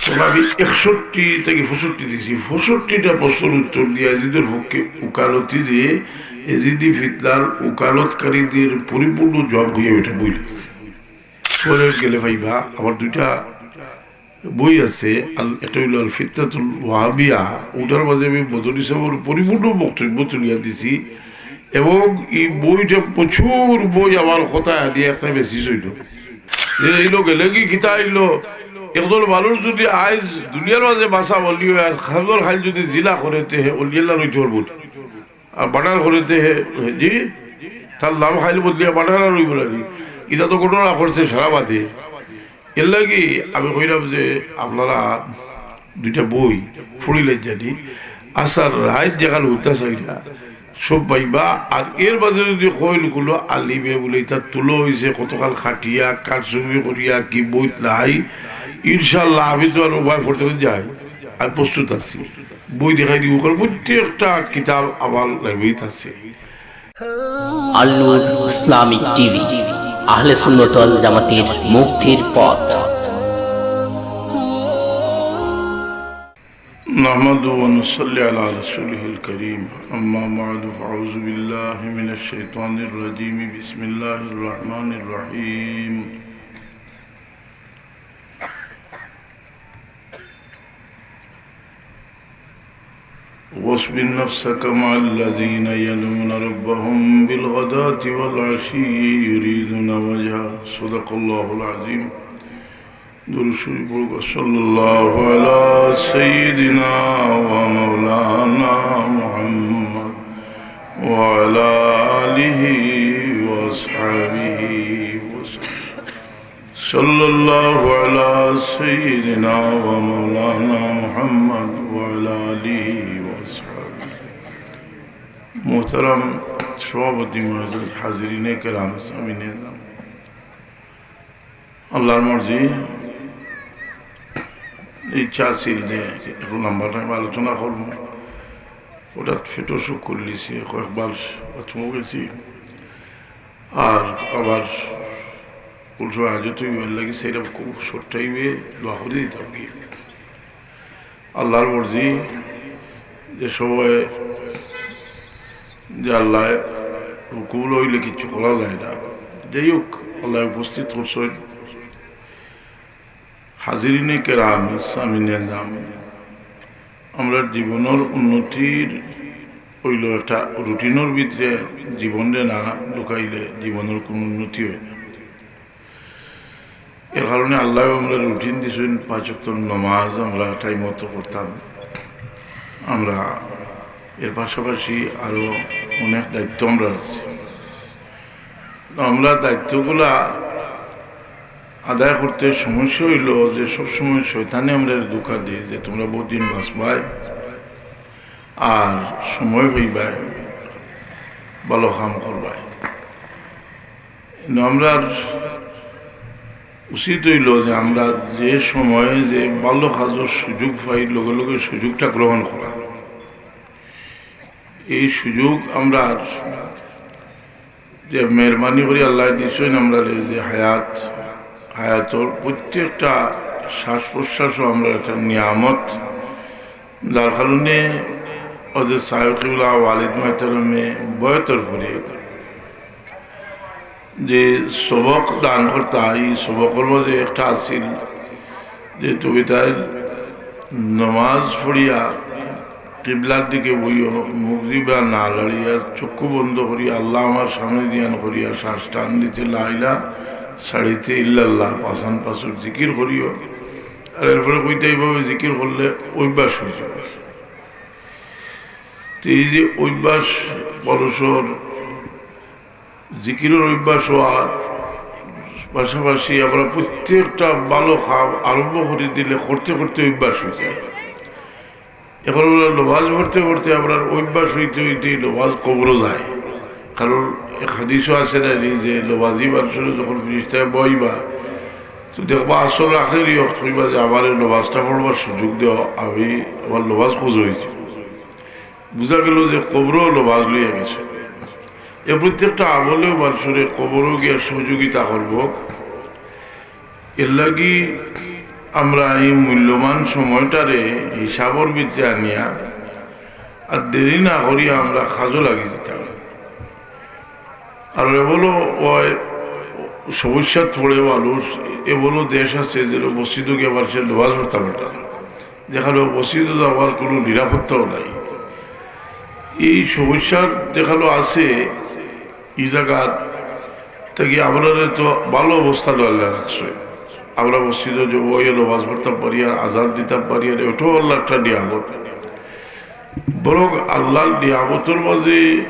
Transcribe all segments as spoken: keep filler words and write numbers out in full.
তখন আমি একষট্টি থাকি পঁয়ষট্টি দিছি। পঁয়ষট্টিটা প্রশ্নর উত্তর দিয়া এজিদর পক্ষে উকালতি দিয়া এজিদি ফিতনার উকালতকারীদের পরিপূর্ণ জবাব কইয়া বেটা বই লেখছি। পরে গেলে পাইবা, আমার দুইটা বই আছে, আল-, একটা অইলো আল ফিতনাতুল ওয়াহাবিয়া, ওটার মাঝে আমি বদরুল ইসলামর পরিপূর্ণ বক্তব্য তুলিয়া দিছি। এবং এই বইটা প্রচুর বই আমার কথা আনিয়া একটা বেশি অইলো। যে অইলো গেলে কি কিতা অইলো, একজন মানুষ যদি আইজ দুনিয়ার মাঝে বাঁচা অলি অয়, আইজ খাজর খাইল যদি জিনা করে, তে হে অলি আল্লাহ রইতে পারবো না। আর মার্ডার করে, তে হে, জি, তার নাম খাইল বদলিয়া মার্ডার আর অইবো না নি। ইটা তো ঘটনা করছে সারা বাদে। এর লাগি আমি কইলাম যে আপনারা দুইটা বই পড়িলেন জানি, আসার রাইত যেখান উঠতা চাইরা সব পাইবা। আর এর মাঝে যদি কইল কোনো আলিমে বলে ইটা তুলো অইছে, কতকাল খাটিয়া, কার সঙ্গে করিয়া, কি বইত নাই, ইনশাআল্লাহ আমি তো আর উপায় পড়তে যাই, আমি প্রস্তুত আছি। বই দেখাই দিব, কারণ প্রত্যেকটা কিতাব আমার লাইব্রেরিত আছে। আল নূর ইসলামিক টিভি, আহলে সুন্নত ওয়াল জামাতের মুক্তির পথ। نحمده ونصلي على رسوله الكريم. أما بعد، فأعوذ بالله من الشيطان الرجيم. بسم الله الرحمن الرحيم. واصبر نفسك مع الذين يدعون ربهم بالغداة والعشي يريدون وجهه. صدق الله العظيم. درود شريف পড়ুক। صلى الله على سيدنا ومولانا محمد وعلى آله وأصحابه وسلم. صلى الله على سيدنا ومولانا محمد وعلى آله وأصحابه. মোহতারাম সভাপতি, মুআজ্জাজ হাজিরিনে কেরাম, সামিনে এজাম, আল্লাহর মর্জি, ইচ্ছা আছিল যে একটু লম্বা টাইম আলোচনা করব, হঠাৎ পেটো অসুখ করিলিছে, কয়েকবার বাথরুমও গেছি, আর আবার কোন সময় হাজত অইবো, এর লাগি সেইটা খুব শর্ট টাইমে দোয়া করি দিতাম কি। আল্লাহর মর্জি, যে সময় যে আল্লাহ হুকুম অইলে কিচ্ছু করা যায় না। যাই হোক, আল্লাহ উপস্থিত করছইন। হাজিরিনে কেরাম, সামিনে এজাম, আমরার জীবনর উন্নতির অইলো একটা রুটিনর ভিতরে জীবনরে না ঢুকাইলে জীবনর কোনো উন্নতি অয় না। এর কারণে আল্লাহ আমরারে রুটিন দিছইন, পাঁচ ওয়াক্ত নমাজ আমরা টাইম মতো করতাম। আমরা এর পাশাপাশি আরো অনেক দায়িত্ব আমরার আছে। তো আমরা দায়িত্বগুলা আদায় করতে সমস্যা অইলো যে সবসময় শয়তানে আমরারে ধোঁকা দেয় যে তোমরা বহুত দিন বাঁচবায় আর সময় পাইবায়, ভালো কাম করবায়। কিন্তু আমরার উচিত অইলো যে আমরা যে সময়ে যে ভালো কাজর সুযোগ পাই, লগে লগে সুযোগটা গ্রহণ করা। এই সুযোগ আমরার যে মেহেরবানি করি আল্লাহ দিছইন আমরারে যে হায়াত, হায়াতর প্রত্যেকটা শ্বাস প্রশ্বাসও আমরার একটা নিয়ামত, যার কারণে হযরত সাহেব কিবলা ওয়ালিদ মুহতারামে বয়তর পরে যে সবক দান করতা, এই সবকর মাঝে একটা আছিল যে তুমি তাই নমাজ পড়িয়া কিবলার দিকে বইও, মুখ জিবা না লাড়িয়া, চক্ষু বন্ধ করিয়া, আল্লাহ আমার সামনে দিয়ান করিয়া শ্বাস টান দিতে, লা ইলাহা ছাড়িতে ইল্লাল্লাহ, পাঁচান পাঁচর জিকির করিও। আর এরপরে কইতে এইভাবে জিকির করলে অভ্যাস অই যাইবো। তো এই যে অভ্যাস, মানুষর জিকিরর অভ্যাস অওয়ার পাশাপাশি আমরা প্রত্যেকটা ভালো কাম আরম্ভ করি দিলে করতে করতে অভ্যাস অই যায়। এখন আমরা নমাজ পড়তে পড়তে আমরার অভ্যাস অইতে অইতে নমাজ কবরো যায়। কারণ এক হাদিসও আছে না নি যে নমাজি মানুষরে যখন ফিরিস্তায় বওয়াইবা, তো দেখবা আসর আখেরি ওয়াক্ত কইবা যে আমারে নমাজটা পড়বার সুযোগ দেও, আমি আমার নমাজ কবুল অইছে। বুঝা গেল যে কবরও নমাজ লইয়া গেছে। এ প্রত্যেকটা আমলেও মানুষরে কবরও গিয়া সহযোগিতা করবো। এর লাগি আমরা এই মূল্যবান সময়টারে হিসাবর ভিতরে আনিয়া আর দেরি না করিয়া আমরা কাজো লাগি দিতাম। আর এমনও অয় সমস্যাত পড়ে মানুষ, এমনও দেশ আছে যে মসজিদো গিয়া মানুষে নামাজ পড়তা পারতা না, যেখানো মসজিদো যাওয়ার কোনো নিরাপত্তাও নাই। এই সমস্যার যেখানো আছে, ই জাগাত থাকি আমরারে তো ভালো অবস্থানো আল্লায় রাখছে। আমরা মসজিদো জমাইয়া নামাজ পড়তাম পারি আর আজান দিতাম পারি, আর এটাও আল্লার একটা নিয়ামত। বরং আল্লার নিয়ামতর মাঝে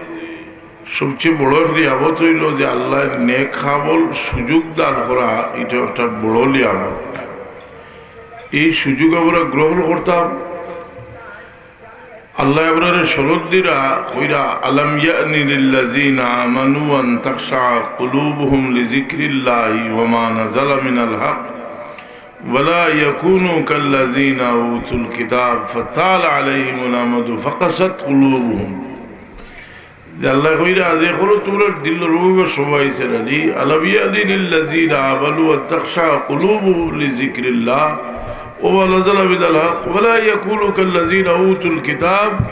সবচেয়ে বড় এক নিয়ামত অইলো যে আল্লায় নেক আমল সুযোগ দান করা, এটা একটা বড় নিয়ামত। এই সুযোগ আমরা গ্রহণ করতাম। আল্লায় আমরারে শরত দিরা কইরা, "আলাম ইয়ানি লিল্লাযিনা আমানু আন তাখশা কুলুবুহুম লিযিকরিল্লাহি ওয়া মা নাযালা মিনাল হক ওয়া লা ইয়াকুনু কাল্লাযিনা উতুল কিতাব ফাতালা আলাইহিমুল আমাদু ফাকাসাত কুলুবুহুম।" যে আল্লায় কইরা যে করো তোমরা দিল রবিবার সবাই সেরানি, "আলাম ইয়ানি লিল্লাযিনা আমানু আন তাখশা কুলুবুহুম লিযিকরিল্লাহ ওয়া মা নাযালা মিনাল হক ওয়া লা ইয়াকুনু কাল্লাযিনা উতুল কিতাব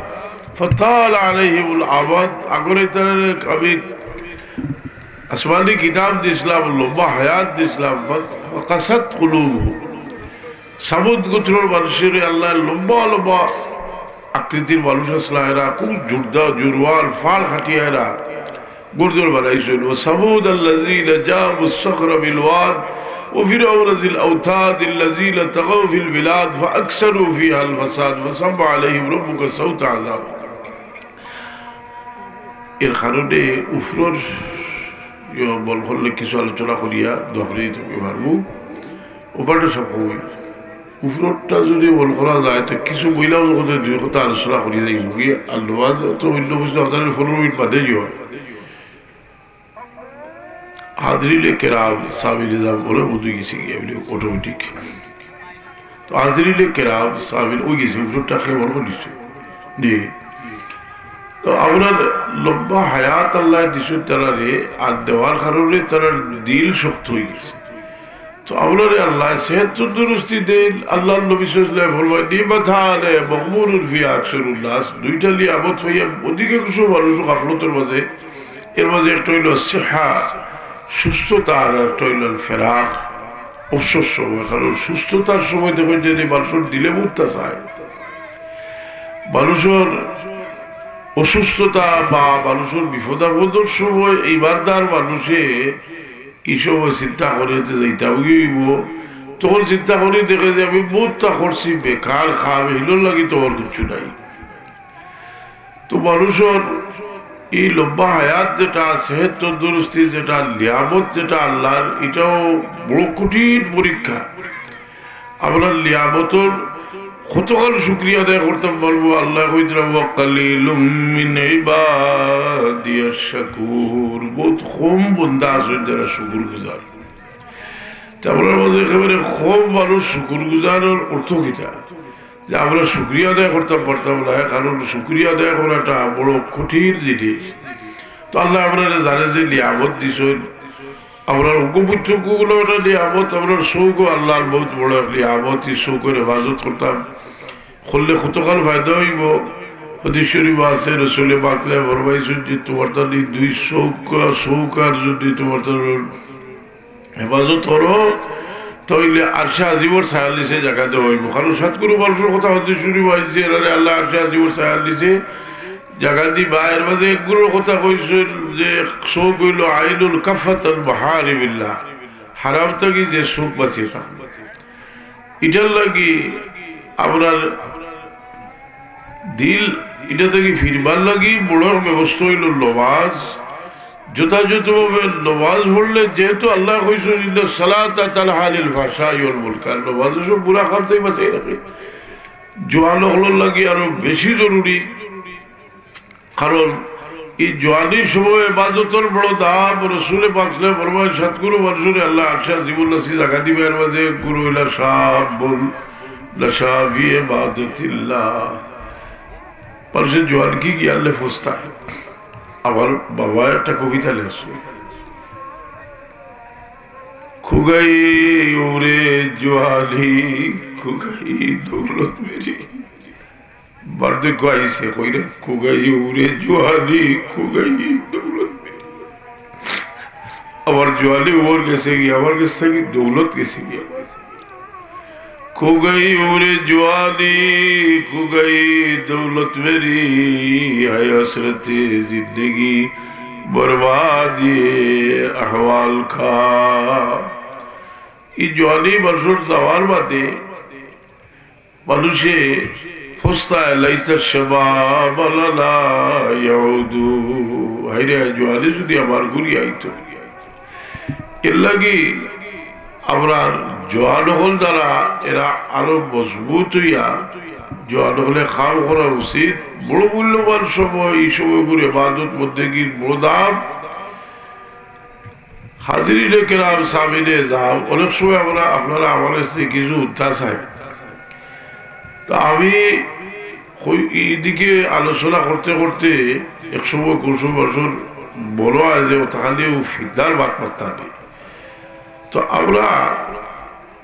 ফাতালা আলাইহিমুল আমাদ।" আগরে তারারে আমি আসমানি কিতাব দিছলাম, লম্বা হায়াত দিছলাম, ফাকাসাত কুলুবুহুম। সামুদ গোত্রর মানুষরে আল্লায় লম্বা লম্বা আকৃতির মানুষ আছলা, এরা খুব জোরদার, জোরওয়াল, ফাড় কাটিয়া এরা গর্দন বানাইছইন। وثمود الذين جابوا الصخر بالواد وفرعون ذي الأوتاد الذين طغوا في البلاد فأكثروا فيها الفساد فصب عليهم ربك سوط عذاب। এর কারণে উফরর ইয়ে বল করলে কিছু আলোচনা করিয়া দোয়া করিয়া দিতে পারবো। ওপারে সব কই। উফরটা যদি বল করা যায়, তো কিছু মহিলাও যখন দুই কথা আলোচনা করিয়া যাই, আর নামাজ তো অন্য কিছু আপনার পনেরো মিনিট বাদে যাওয়া। হাজিরিনে কেরাম, সামিনে যা বলে, বুঝে গেছি গিয়ে, এমনি অটোমেটিক। তো হাজিরিনে কেরাম, সামিন ওই গেছে, উফরটা খেয়ে বল করিছে। জি। তো আমরার লম্বা হায়াত আল্লায় দিছইন তারারে, আর দেওয়ার কারণে তারার দিল শক্ত হয়ে গেছে। তো আমরারে আল্লায় সেহত তন্দুরুস্তি দেইন। আল্লাহর নবী সাল্লাল্লাহু আলাইহি ওয়াসাল্লাম ফরমায়, "নি'মাতানে মাগবুনুন ফিহা আকসারুন নাস।" দুইটা নিয়ামত পাইয়া অধিকাংশ মানুষ গাফলতর মাঝে। এর মাঝে একটা হইল সিহা, সুস্থতা, আর একটা হইল আল ফেরাগ, অবসর সময়। কারণ সুস্থতার সময় দেখইন যে মানুষর দিলে বুঝতা চায়, মানুষর অসুস্থতা বা মানুষর বিপদ আপদর সময় ইমানদার মানুষে এই সময় চিন্তা করে যে যাইতা অইবো, তখন চিন্তা করে দেখে যে আমি বহুতটা করছি, বেকার কাম, হিলর লাগি তো আর কিচ্ছু নাই। তো মানুষর এই লম্বা হায়াত যেটা, সেহত তন্দুরুস্তি যেটা, নিয়ামত যেটা আল্লাহর, এটাও বড় কঠিন পরীক্ষা। আমরা নিয়ামতর কতকাল শুকরিয়া আদায় করতাম পারবো? আল্লায় কইতরা, "ওয়া কালিলুম মিন ইবাদিয়াশ শাকুর।" বহুত কম বন্দা আছইন যারা শুকুর গুজার। তে আমরার মাঝে একেবারে কম মানুষ শুকুর গুজারর অর্থ কিতা? যে আমরা শুকরিয়া আদায় করতাম পারতাম না, কারণ শুকরিয়া আদায় করাটা বড় কঠিন জিনিস। তো আল্লায় আমরারে জানে যে নিয়ামত দিছইন, আমরার অঙ্গ প্রত্যঙ্গগুলো একটা নিয়ামত, আমরার চউখও আল্লাহর বহুত বড় এক নিয়ামত। এই চউখর হেফাজত করতাম, করলে কতকাল ফায়দা অইবো। হাদিস শরীফ আছে, রসুলে পাকে ফরমাইছইন যে তোমার তার এই দুই চউখ, চউখ আর যদি তোমার তার হেফাজত করো, তাইলে আরশে আজিমর ছায়ার নিচে জাগা দেওয়া অইবো। কারণ সাতগুরু মানুষর কথা হাদিস শরীফ আইছে, এরারে আল্লায় আরশে আজিমর ছায়ার নিচে জাগা দিবা। এর মাঝে এক গুরুর কথা কইছইন যে চউখ অইল আইনুন কাফাতান মাহারিমিল্লাহ, হারাম থাকি যে চউখ বাঁচিয়া থাকে। ইটার লাগি আমরার দিল, ইটা থাকি ফিরবার লাগি বড় এক ব্যবস্থা অইল নমাজ। যথাযথভাবে নমাজ পড়লে, যেহেতু আল্লায় কইছইন, "ইন্নাস সালাতা তানহা আনিল ফাহশাই ওয়াল মুনকার", নমাজে সব বুরা কাম থাকি বাঁচাই রাখে। জোয়ান অকলর লাগি আরো বেশি জরুরি, কারণ এই জোয়ানির সময় ইবাদতর বড় দাম। রসুলে পাক সাল্লাল্লাহু আলাইহি ওয়াসাল্লাম ফরমাইন, সাত গুরু মানুষরে আল্লায় আরশে আজিমর নিচে জাগা দিবা। এর মাঝে এক গুরু অইলা শাবুন নাশা ফি ইবাদাতিল্লাহ। মানুষের জোয়ানকি গিয়ালে ফস্তায়। আমার বাবা একটা কবিতা লেখছে, کھو گئی عمر جوانی، کھو گئی دولت میری۔ বার্ধক্য আইছে, কইরা, کھو گئی عمر جوانی، کھو گئی دولت میری۔ আমার জোয়ানি উমর গেছে গি, আমার গেছ থাকি দৌলত গেছে গি। کھو گئی عمر جوانی، کھو گئی دولت میری، ہے حسرت زندگی بربادی احوال کا۔ ই জোয়ানি মানষর যাওয়ার বাদে মানষে পস্তায়, لیت الشباب لنا يعود, হায়রে, জোয়ানি যুদি আবার ঘুরি আইতো। এরলাগি আমরার জোয়ান অকল যারা, এরা আরো মজবুত অইয়া জোয়ান অকলে কাম করা উচিত। বড় মূল্যবান সময়, ই সময়গুলো ইবাদত বন্দেগীর বড় দাম। হাজিরিনে কেরাম, সামিনে যাও, অনেক সময় আমরা, আপনারা আমার কাছে কিছু উত্তা চাই। তো আমি কই-, এইদিকে আলোচনা করতে করতে এক সময় কোন সময় মানুষর বড় হয় যে, "ও তাহলে ও ফিরদার বাত মারতা নেই।" তো আমরা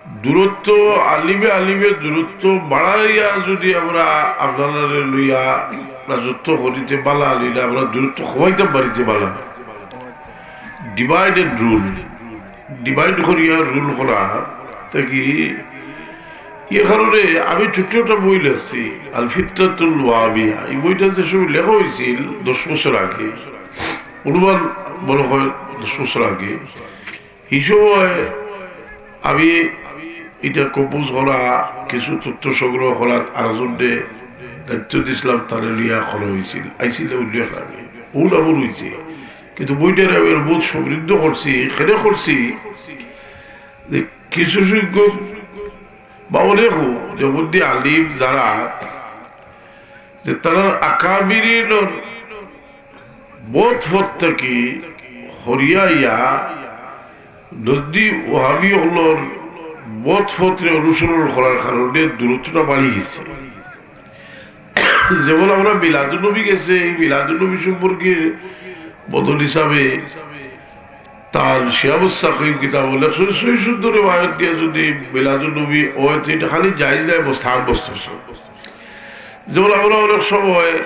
দূরত্ব, আলিমে আলিমে দূরত্ব বাড়াইয়া যদি আমরা আপনারারে লইয়া রাজত্ব করিতে বালা, নিলে আমরা দূরত্ব কমাইতে পারিতে বালা। Divide and rule, divide করিয়া rule করা। তা কি, এর কারণে আমি ছোট্ট একটা বই লেখছি, আল ফিতনাতুল ওয়াহাবিয়া। এই বইটা যে সময় লেখা হয়েছিল দশ বছর আগে, অনুমান মনে হয় দশ বছর আগে, এই সময় আমি এটা compose করা, কিছু তথ্য সংগ্রহ করা, আর জন্য দায়িত্ব দিছিলাম, তারে লিয়া করা হয়েছিল, আইছিল উল্লেখ লাগে, ও নামও রয়েছে। কিন্তু বইটারে আমি বহুত সমৃদ্ধ করছি, এখানে করছি যে কিছু সংখ্যক বা অনেক যে বুদ্ধি আলিম যারা, যে তারা আকাবিরিনর বদ পথ থাকি হরিয়াইয়া নজদি ওহাবি অকলর বদ পথরে অনুসরণ করার কারণে দূরত্বটা বাড়ি গেছে। যেমন আমরা মিলাদুন্নবী গেছে, এই মিলাদুন্নবী সম্পর্কে বদল হিসাবে তার শিহাবুস সাকিব কিতাব লেখা, সহি সুন্দর রেওয়ায়ত দিয়া যদি মিলাদুন্নবী হয়, তো এটা খালি জায়েজ নায়, মুস্তাহাব, মুস্তাহাব। যেমন আমরা অনেক সময়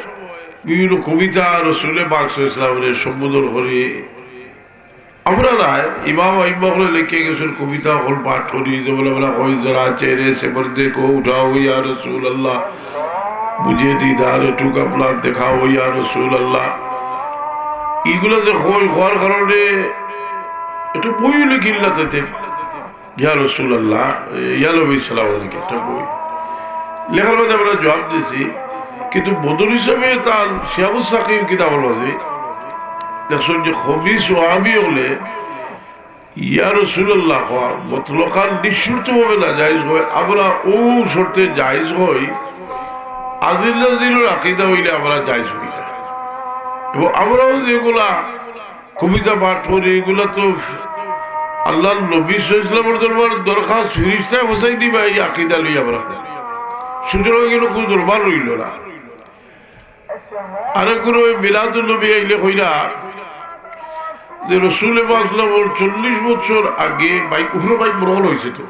বিভিন্ন কবিতা রসুলে পাক সাল্লাল্লাহু আলাইহি ওয়াসাল্লামরে সম্বোধন করি। আমরা নায়, ইমাম আইম্মা অকলে লেখিয়া গেছেন, কবিতা অকল পাঠ করি, যেমন আমরা কই, "যারা চেহারে সে পর্দে কো উঠাও ইয়া রাসূলুল্লাহ, মুঝে দিদার টুক আপনার দেখাও ইয়া রাসূলুল্লাহ।" ইগুলা যে কই, কওয়ার কারণে একটা বই লিখিল্লা তাতে। ইয়া রাসূলুল্লাহ, ইয়া নবী সালাম আলাইকুম, একটা বই লেখার মধ্যে আমরা জবাব দিছি, কিন্তু বদল হিসাবে তার শিহাবুস সাকিব কিতাবর মাঝে লেখছেন যে খবিস ওয়াহাবি অকলে ইয়া রাসূলুল্লাহ কওয়া মতলকান নিঃশর্তভাবে না জায়েজ হয়, আমরা ও শর্তে জায়েজ হয়, আজিল নাজিলর আকিদা হইলে আমরা জায়েজ হই না। এবং আমরাও যেগুলা কবিতা পাঠ করি, এগুলা তো আল্লাহর নবী সাল্লাল্লাহু আলাইহি ওয়াসাল্লামর দরবার দরখাস্ত ফিরিস্তায় ফসাই দিবা, এই আকিদা লই আমরা। সুতরাং এগুলো কোনো দরবার রইল না। আরেক কোনো মিলাদুন্নবী আইলে কইরা যে রসুল পাক সাল্লাল্লাহু আলাইহি ওয়াসাল্লামর চল্লিশ বছর আগে বাইক, উফরে বাইক বড় হল হয়েছে তো,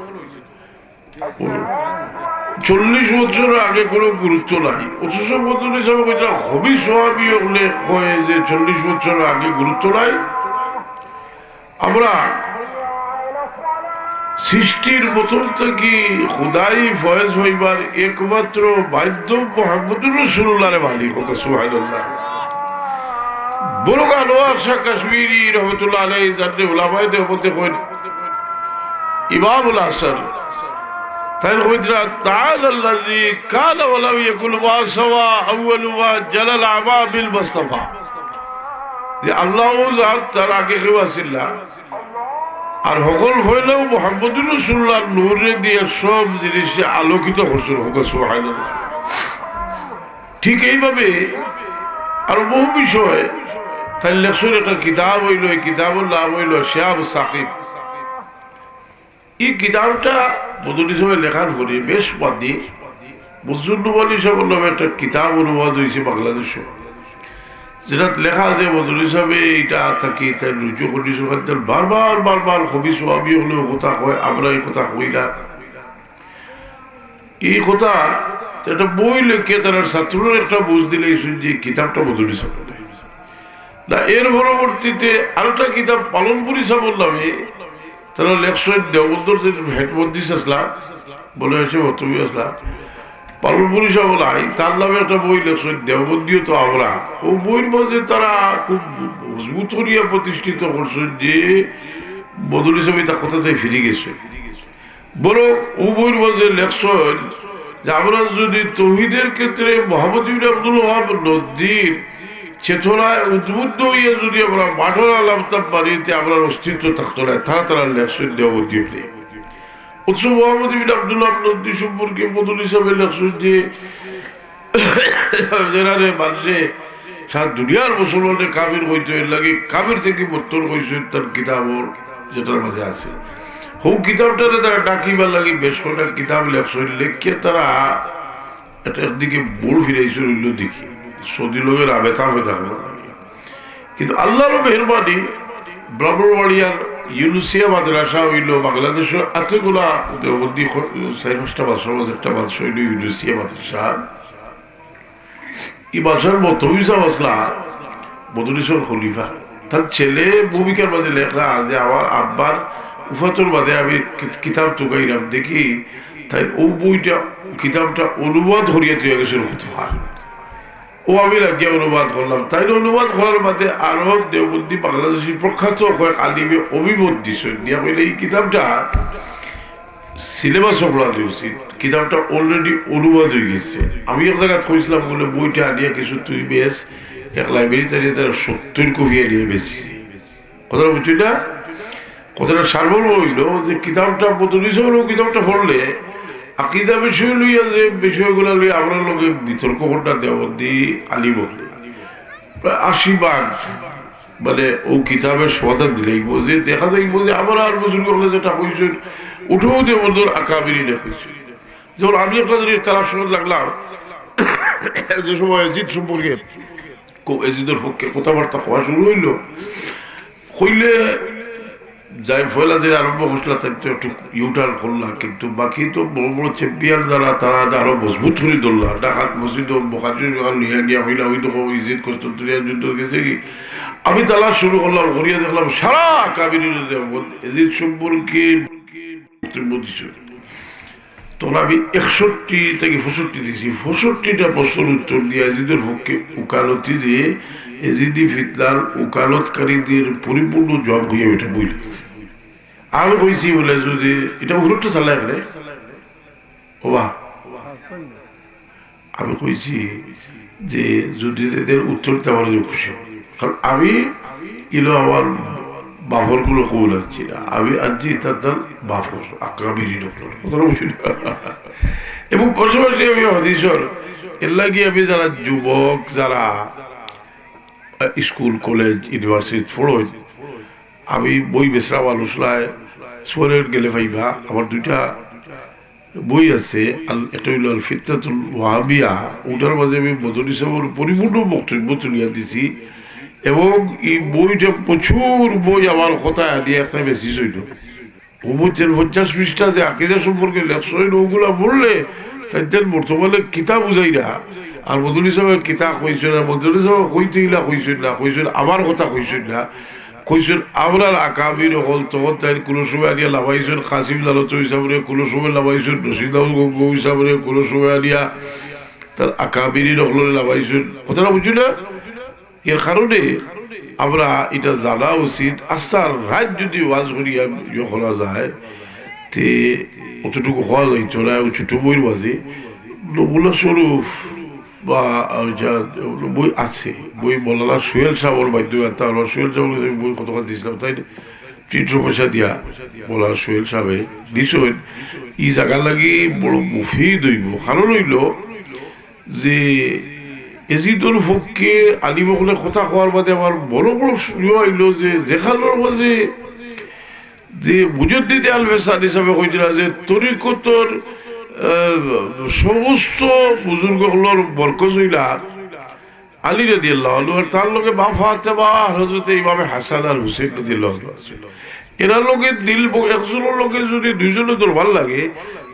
চল্লিশ বছর আগে কোনো গুরুত্ব নাই, অথচ বদল হিসাবে কইতা খবিস ওয়াহাবি অকলে কয় যে চল্লিশ বছর আগে গুরুত্ব নাই। আমরা সৃষ্টির প্রথম থাকি খুদাই ফয়েজ হইবার একমাত্র মাধ্যম মুহাম্মদুর রাসূলুল্লাহরে মানি, হোক সুবহানাল্লাহ। বড় আনোয়ার শাহ কাশ্মীরি রহমতুল্লাহ আলাইহি জানতে উলামায়ে দেওবন্দে কইন, ইমামুল হাসান, তাইন কইতরা, "তাআলা আল্লাযী কানা ওয়া লাম ইয়াকুন মা সাওয়া আউয়ালু মা জালাল আমা বিল মুস্তাফা।" যে আল্লাহ ও জাত, তার আগে কেউ আছিল না। আর হকল হইলেও মুহাম্মদুর রাসূলুল্লাহর নূরে দিয়ে সব জিনিসে আলোকিত করছিল, হোক সুবহানাল্লাহ। ঠিক এইভাবে আরো বহু বিষয় তাইন লেখছইন। একটা কিতাব হইল, এই কিতাবর নাম হইল শিহাবুস সাকিব। এই কিতাবটা বদল হিসাবে লেখার পরে বেশ বাদে বজলুর নুমানী সাহেবের নামে একটা কিতাব অনুবাদ হয়েছে বাংলাদেশে। যেটাত লেখা আছে, বদরুল সাবে ইটা থাকি তাইন রুজু করিছইন, তাইন বারবার, বারবার কবি সোহাবি অকলে অউ কথা কয়, আমরা ই কথা কই না। ই কথা একটা বই লেখিয়া তারার ছাত্ররে একটা বুঝ দিলাইছইন যে কিতাবটা বদরুল সাবে লেখছইন। না, এর পরবর্তীতে আরেকটা কিতাব পালনপুরি সাবর নামে তারা লেখছইন, দেওবন্দর যে হেড মুহাদ্দিস আছলা, বলে আছে, তুমি আছলা, পালনপুরি সাব নাই, তার নামে একটা বই লেখছইন, দেওবন্দিও তো আমরা। অউ বইর মাঝে তারা খুব মজবুত করিয়া প্রতিষ্ঠিত করছইন যে বদরুল সাবে ইতা কথাত ফিরি গেছইন। বরং অউ বইর মাঝে লেখছইন যে আমরা যদি তৌহিদের ক্ষেত্রে মোহাম্মদ ইবনে আব্দুল ওয়াহাব নজদির চেতনায় উদ্বুদ্ধ অইয়া যদি আমরা মাঠর আলামতা পারি, তে আমরার অস্তিত্ব থাকতো নায়। তারা তারা লেখছইন দেওবন্দি অকলে। অথচ মোহাম্মদ ইবনে আব্দুল ওয়াহাব নজদি সম্পর্কে বদরুল সাবে লেখছইন যে যেরারে মানষে সারা দুনিয়ার মুসলমানরে কাফির কইতো, এর লাগি কাফির থাকি বদতর কইছইন তান কিতাবর যেটার মাঝে আছে। হউ কিতাবটারে তারা ঢাকিবার লাগি বেশ কয়টা কিতাব লেখছইন, লেখিয়া তারা এটা একদিকে মুড় ফিরাইছইন অইন্য দিকে, সৌদি লোকের আবেতা ফেদা হলো। কিন্তু আল্লাহর মেহেরবানি, ব্রাহ্মণবাড়িয়ার ইউনুসিয়া মাদ্রাসা অইলো বাংলাদেশর আতেগুলা দেওবন্দি খ-, চাইর পাঁচটা মাদ্রাসার মাঝে একটা মাদ্রাসা অইলো ইউনুসিয়া মাদ্রাসা। ই মাদ্রাসার মতবি সাব আছলা বদরুল সাবর খলিফা। তার ছেলে ভূমিকার মাঝে লেখরা যে আমার আব্বার উফাতর বাদে আমি কি-, কিতাব তুকাইরাম, দেখি তাইন অউ বইটা, কিতাবটা অনুবাদ করিয়া থইয়া গেছইন কতখান। অউ আমি লাগিয়া অনুবাদ করলাম। তাইন অনুবাদ করার বাদে আরো দেওবন্দি বাংলাদেশি প্রখ্যাত কয়েক আলিমে অভিমত দিছইন, দিয়া কইলা, "ই কিতাবটা সিলেবাস অপরাধ অইছে, কিতাবটা already অনুবাদ অইগেছে।" আমি এক জাগাত কইছলাম, বলে, "বইটা আনিয়া কিছু তুই বেচ, এক লাইব্রেরি তারা তারা সত্তর কপি আনিয়া বেচছে।" কথাটা বুঝছইন না? কথাটা সারমর্ম অইলো যে কিতাবটা বদরুল সাবর অউ কিতাবটা পড়লে আকিদা বিষয় লইয়া যে বিষয়গুলা লইয়া আমরার লগে বিতর্ক করতা দেওবন্দি আলিম অকলে, প্রায় আশি ভাগ মানে অউ কিতাবের সমাধান দিলাইবো, যে দেখা যাইবো যে আমরার বুজুর্গ অকলে যেটা কইছইন, অটাউ দেওবন্দর আকাবিরিনে কইছইন। যেমন আমি একটা জিনিস তালাশ করতে লাগলাম, যে সময় এজিদ সম্পর্কে কো-, এজিদর পক্ষে কথাবার্তা কওয়া শুরু অইলো, কইলে যাই পয়লা যে আরম্ভ করছলা, তাই তো একটু U-turn করলা, কিন্তু বাকি তো বড় বড় চ্যাম্পিয়ন যারা, তারা আরো মজবুত করি ধরলা। ঢাকাত মসজিদ ও বুখারী শরীফ অখান লইয়া গিয়া কইলা, "ওই দেখো, ওই এজিদ কস্তুনতুনিয়ার যুদ্ধ গেছে কি?" আমি তালাশ শুরু করলাম, করিয়া দেখলাম সারা আকাবিরিনে দেওবন্দ এজিদ সম্পর্কে বক্তব্য দিছে। তখন আমি একষট্টি থাকি পঁয়ষট্টি দিছি, পঁয়ষট্টিটা প্রশ্নর উত্তর দিয়া এজিদর পক্ষে উকালতি দিয়া এজিদি ফিতনার উকালতকারীদের পরিপূর্ণ জবাব কইয়া ইটা বই লেখছি। আমি কইছি বলে যে ইটা উপরটা চালা এখানে, ওবা, আমি কইছি যে যদি এদের উত্তর দিতে পারে যে খুশি হব। কারণ আমি ইলো আমার বাফর কুনো কৌল আনছি না, আমি আনছি তার তার বাফর আকাবিরিন অকলর। কথাটা বুঝছইন না? এবং পাশাপাশি আমি হাদিসর, এর লাগি আমি যারা যুবক, যারা, আহ, স্কুল, কলেজ, ইউনিভার্সিটিত পড়ইন, আমি বই বেচরা মানুষ নায়, সুয়ারের গেলে পাইবা, আমার দুইটা বই আছে, আল-, একটা অইলো আল ফিতনাতুল ওয়াহাবিয়া, ওটার মাঝে আমি বদরুল সাবর পরিপূর্ণ বক্তব্য তুলিয়া দিছি, এবং ই বইটা প্রচুর বই আমার কথা আনিয়া একটা বেশি অইলো। ও বইটার পঞ্চাশ পৃষ্ঠা যে আকিদা সম্পর্কে লেখছইন, ওগুলা পড়লে তাইন বর্তমানে কিতা বুঝাইরা, আর বদরুল সাবে কিতা কইছইন, আর বদরুল সাবে কইতে ইলা কইছইন না, কইছইন আমার কথা কইছইন না, কইছইন আমরার আকাবির অকল, তখন তাইন কুনো সময় আনিয়া লামাইছইন কাসিম নানুতুবি সাবরে, কুনো সময় লামাইছইন রশিদ আহমদ গঙ্গোহী সাবরে, কুনো সময় আনিয়া তার আকাবিরিন অকলরে লামাইছইন। কথাটা বুঝছইন না? এর কারণে আমরা ইটা জানা উচিত। আস্তা রাইত যদি ওয়াজ করিয়া ইয়ে করা যায়, তে অতটুকু কওয়া যাইতো না। ওই ছোট বইর মাঝে নমুনা স্বরূপ বা, আহ, যা বই আছে, বই মৌলানা সোহেল সাবর মাধ্যমে, আর তার সোহেল সাবর কাছে বই কতখান দিছিলাম, তাইন তিনশো পয়সা দিয়া মৌলানা সোহেল সাবে দিছইন। ই জাগার লাগি বড় মুফিদ অইবো। কারণ অইলো যে এজিদর পক্ষে আলিম অকলে কথা কওয়ার বাদে আমার বড় বড় সুযোগ আইলো যে যেখানোর মাঝে যে মুজাদ্দিদে আলফে সানি হিসাবে কইছিলা যে তরিকতর, আহ, সমস্ত বুজুর্গ অকলর মরকজ অইলা আলী রাদিয়াল্লাহু আনহু আর তার লগে বাপ ফাতেমা আর হযরতে ইমামে হাসান আর হুসেন রাদিয়াল্লাহু আনহু আছে। এরা লগে দিল ব-, একজনর লগে যদি দুইজনে দরবার লাগে,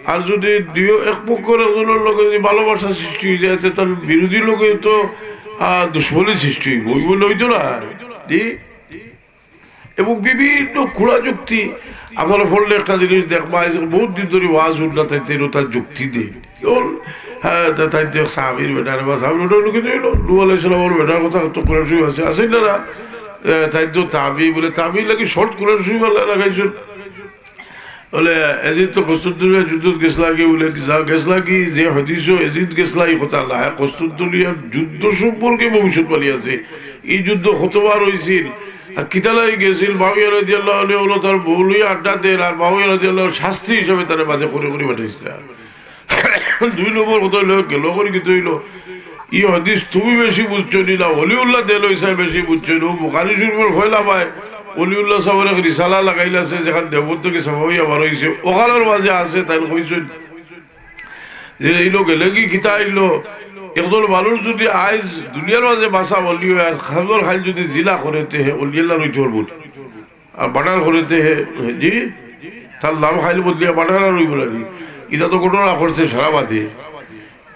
আর যদি দুই, এক পক্ষর একজনর লগে যদি ভালোবাসা সৃষ্টি অই যায়, তে তার বিরোধী লগে তো, আহ, দুশমনি সৃষ্টি অইবো, অইবো না, অইতো না? জি। এবং বিভিন্ন খুড়া যুক্তি, আপনারা পড়লে একটা জিনিস দেখবা, এই যে বহুত দিন ধরি ওয়াজ হুনরা, তাইন তার যুক্তি দেইন। যেমন, হ্যাঁ, তা-, তাইন তো এক সাহাবীর বেটা রে বা, সাহাবীর বেটা অইলো কিতা অইলো? নূহ আলাইহিস সালামর বেটার কথা তো কোরআন শরীফ আছে, আছে না, না? এ, তাইন তো তাবি বলে, তাবি লাগি শর্ত কোরআন শরীফ আল্লায় লাগাইছইন। বলে, এজিদ তো কস্তুনতুনিয়া যুদ্ধত গেছলা কি, বলে, যা গেছলা কি, যে হাদিসো এজিদ গেছলা, ই কথা না, কস্তুনতুনিয়ার যুদ্ধ সম্পর্কে ভবিষ্যৎবাণী আছে। ই যুদ্ধ কতবার অইছিল, আর কিতার লাগি গেছিল, মুআবিয়া রাদিয়াল্লাহু আনহু অইলো তার বউ লইয়া আড্ডা দের, আর মুআবিয়া রাদিয়াল্লাহু আনহু শাস্তি হিসাবে তারে বাদে করে করে পাঠাইছলা। দুই নম্বর কথা অইলো, গেল করে কিতা অইলো? ই হাদিস তুমি বেশি বুঝছো নি না, ওলিউল্লাহ দেহলভী সাহেব বেশি বুঝছইন। অউ বুখারী শরীফর পয়লা বায় ওলিউল্লাহ সাহেবর এক রিসালা লাগাইল আছে, যেখান দেওবন্দ থাকি ছাপাইয়া বার অইছে, অখানর মাঝে আছে, তাইন কইছইন যে অইলো গেলে কি কিতা অইলো, একজন মানুষ যদি আইজ দুনিয়ার মাঝে বাঁচা ওলি অয়, আর কাইল যদি জিনা করে, তে হে ওলি আল্লাহ অইতো পারবো নি? আর মার্ডার করে তে হে, জি, তার নাম কাইল বদলিয়া মার্ডারার অইবো না নি? ইটা তো ঘটনা ঘটছে সারা বাদে।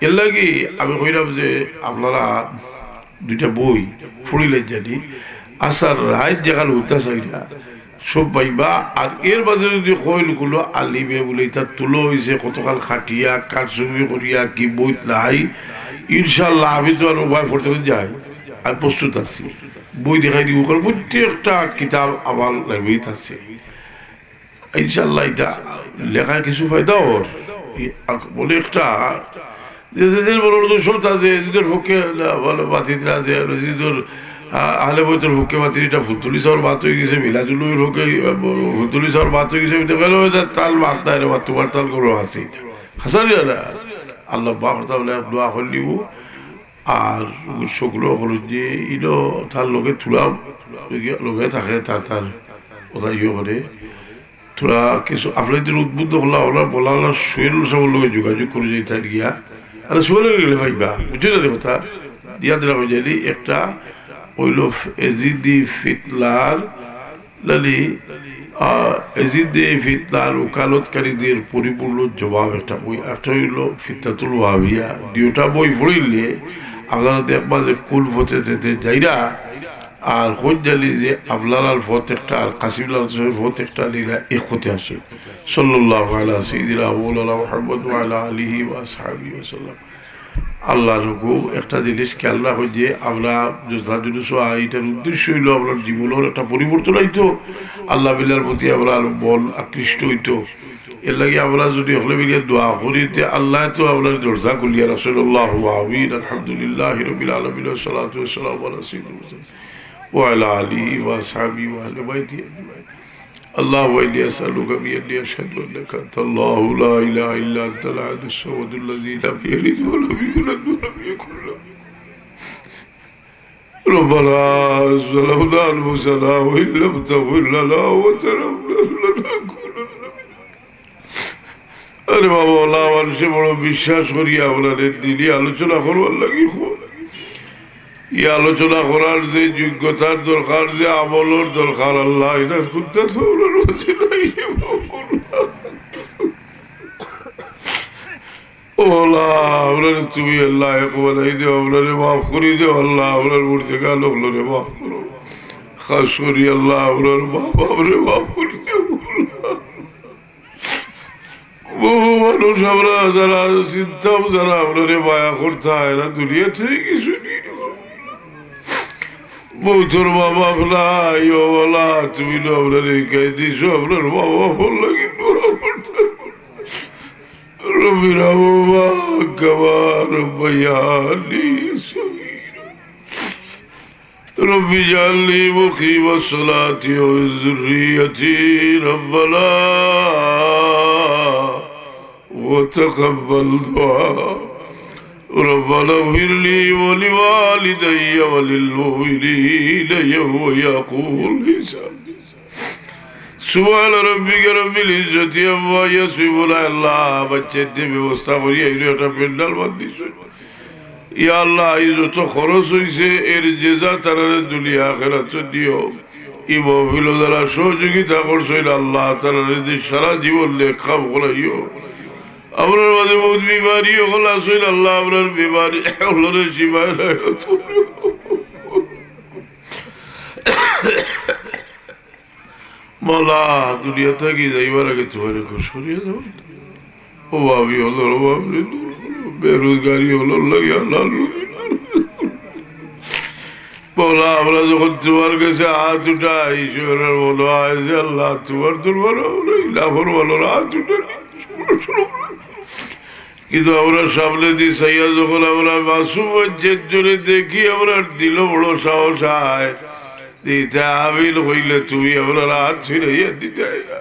এরলাগি আমি কইরাম যে আপনারা দুইটা বই পড়িলাইন জানি, আচ্ছা, রাইত যেখান হুনতা চাইরা সব পাইবা। আর এর মাঝে যদি কইন কুনু আলিমে বলে ইটা তুলা অইছে কতখান খাটিয়া, কারচুপি করিয়া, কি বইত নাই, ইনশাআল্লাহ আমি তো আর উপায় পড়তে যাই, আমি প্রস্তুত আছি। বই দেখাই দিমু, কারণ প্রত্যেকটা কিতাব আমার লাইব্রেরিত আছে। ইনশাআল্লাহ ইটা লেখায় কিছু ফায়দা অর। ই আক-, বলে একটা, যে, যে, যে বড় বড় সব আছে, এজিদর পক্ষে না, বলে, বাতিলরা আছে, এজিদর, আ-, আহলে বয়তর পক্ষে বাতিল, ইটা ফুলতলি সাহেবর বাত অই গেছে, মিলাদুন নবীর পক্ষে, আ, ফুলতলি সাহেবর বাত অই গেছে, ইটা গেল, ইটা তাল বাত নাই রে বা, তোমার তাল করে আছে ইটা। হাসান ইয়ালা, আল্লাহ পাক তাআলা দোয়া করি নিব। আর সংগ্রহ করুন যে ইনো তার লগে থুড়া লগে থাকে, তার, তার কথা ইয়ে করে। থুড়া কিছু আপনাদের উদ্বুদ্ধ করলাম, আমরা মৌলানা সোহেল সাহেবর লগে যোগাযোগ করে যাই তার গিয়া। আর সোহেল গেলে পাইবা, বুঝছো না কথা? দিয়া দিলাম ওই যে একটা অইলো এজিদি ফিতনার, নানি, আহ, এজিদি ফিতনার ওকালতকারীদের পরিপূর্ণ জবাব একটা বই, একটা অইলো ফিতনাতুল ওয়াহাবিয়া। দুইটা বই পড়িলে আপনারা দেখবা যে কোন পথে যেতে যাইরা, আর কইন জানি যে আবলালার পথ একটা আর কাসিমলাল সাহেবর পথ একটা নিলা এক পথে আছে। সাল্লাল্লাহু আলা সাইয়্যিদিনা মাওলানা মুহাম্মদ ওয়া আলা আলিহি ওয়া আসহাবিহি ওয়া সাল্লাম। আল্লাহর হুকুম, একটা জিনিস খেয়াল রাখো যে আমরা যথা জুলুস আই, ইটার উদ্দেশ্য অইলো আমরার জীবনর একটা পরিবর্তন আইতো, আল্লাহ বিল্লার প্রতি আমরার মন আকৃষ্ট অইতো। এরলাগি আমরা যদি হকলে মিলিয়া দোয়া করি, তে আল্লায় তো আমরার দরজা খুলিয়া রাখছইন। আল্লাহুম্মা আমিন। আলহামদুলিল্লাহি রাব্বিল আলামিন, ওয়াসসালাতু ওয়াসসালামু আলা সাইয়্যিদিল মুরসালিন ওয়া আলা আলিহি ওয়া আসহাবিহি ওয়া আহলি বাইতিহি আজমাইন। اللهم إني أسألك بأني أشهد أنك أنت الله لا إله إلا أنت الأحد الصمد الذي لم يلد ولم يولد ولم يكن له ربنا ظلمنا أنفسنا وإن لم تغفر لنا وترحمنا لنكونن من আরে বাবা, ওলা মানুষে বড় বিশ্বাস করি আপনারে দিনি আলোচনা করবার লাগি কইন। ই আলোচনা করার যে যোগ্যতার দরকার, যে আমলর দরকার, আল্লাহ, ইটা কুনটা তো আমরার মাঝে নাই রে বাবা। ও আল্লাহ, আমরারে তুমি আল্লাহ এক বানাই দেও, আমরারে মাফ করি দেও আল্লাহ, আমরার মুর্দেগান অকলরে মাফ করো। খাস করি আল্লাহ, আমরার মা বাপরে মাফ করি দেও আল্লাহ। বহু মানুষ আমরা যারা চিনতাম, যারা আমরারে মায়া করতা, এরা দুনিয়া থাকি গেছইন। বউতর মা বাপ নাই, ও আল্লাহ, তুমি তো আমরারে হিকাই দিছো, আমরার মা বাপর লাগি দোয়া করতাম। رب ارحمهما كما ربياني صغيرا. رب اجعلني مقيم الصلاة ومن ذريتي ربنا وتقبل دعاء. ربنا اغفر لي ولوالدي وللمؤمنين يوم يقوم الحساب. سبحان ربك رب العزة عما يصفون. আল্লাহ, বাচ্চাইন্তে ব্যবস্থা করিয়া ইনো একটা প্যান্ডেল বান্ধিছইন। ইয়া আল্লাহ, এই যত খরচ অইছে, এর জেজা তারারে দুনিয়া আখেরাত দিও। এই মহফিলো যারা সহযোগিতা করছইন, আল্লাহ, তারারে দি সারা জীবন নেক কাম করাইও। আমরার মাঝে বউত বিমারি অকল আছইন, আল্লাহ, আমরার বিমারি অকলরে শিফা এনায়েত করো। মওলা, দুনিয়া থাকি যাইবার আগে তুমারে খুশ করিয়া যাও। অভাবী অকলর অভাবরে দূর করো, বেরোজগারি অকলর লাগি হালাল রুজি দাও। মওলা, আমরা যখন তুমার কাছে আত উঠাই, সে মনে হয় যে আল্লাহ, তুমার দরবারে আমরা এই নাফরমানর আত উঠাই। কিন্তু আমরা সামনে দি চাইয়া যখন আমরা মাসুম বাচ্চার জন্য দেখি, আমরার দিলো বড় সাহস অয়। ইতা আমিন কইলে তুমি আমরার আত ফিরাইয়া দিতায় না।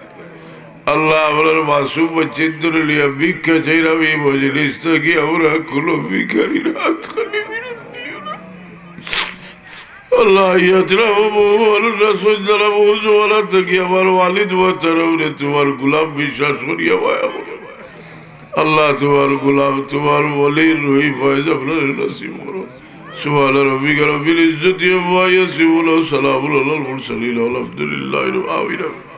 আল্লাহ, আমরার মাসুম বাচ্চার ধরে লইয়া ভিক্ষা চাইরাম এই মজলিস থাকি, আমরা কুনু ভিখারির আত খালি ফিরাইয়া দিও না। আল্লাহ, ইয়াত্রা ও বহু মানুষ আছইন, যারা বহু জমানা থাকি আমার ওয়ালিদ বা তারাউরে তুমার গোলাম বিশ্বাস করিয়া মায়া করে। আল্লাহ, তুমার গোলাম, তুমার ওলির রুহি ফয়েজ আপনারে নসিব করো। سبحان ربك رب العزة عما يصفون وسلام على المرسلين والحمد لله رب العالمين.